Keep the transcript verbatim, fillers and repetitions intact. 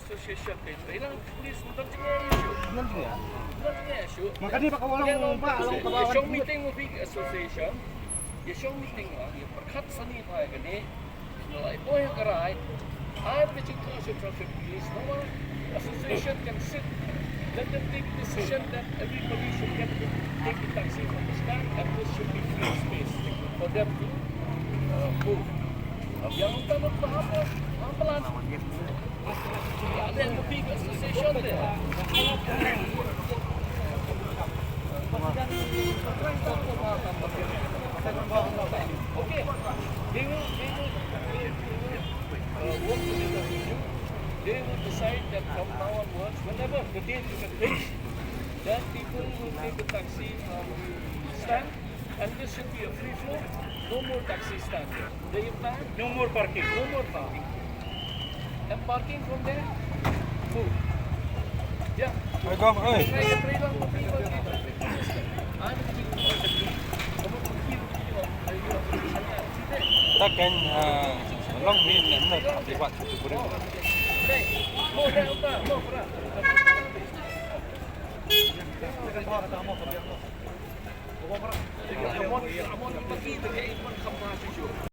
Association te, te lang police, ym don jingeh issue. Ym don jingeh. Ym don jingeh issue. Makane ba ka walong ba long ka ba shong meeting u big association. Ïa shong meeting, ah, ïa pyrkhat sani ba kane. Lai poi ha ka rai. Ai ba jingthoh sha traffic police, no, association can sit. Let them take decision that everybody should get to take a taxi from the stand and this should be free space for them to, uh, move. Ïa, ym tang ba ha, ha, ha, They will decide that from now onwards, whenever the day is fixed, then people will take a taxi from the stand, and this should be a free flow, no more taxi stand. No more parking. No more parking. And parking from there, move. Yeah. Oi, Gong, oi. Ta kan, ah, long min na na ti wat tu puri.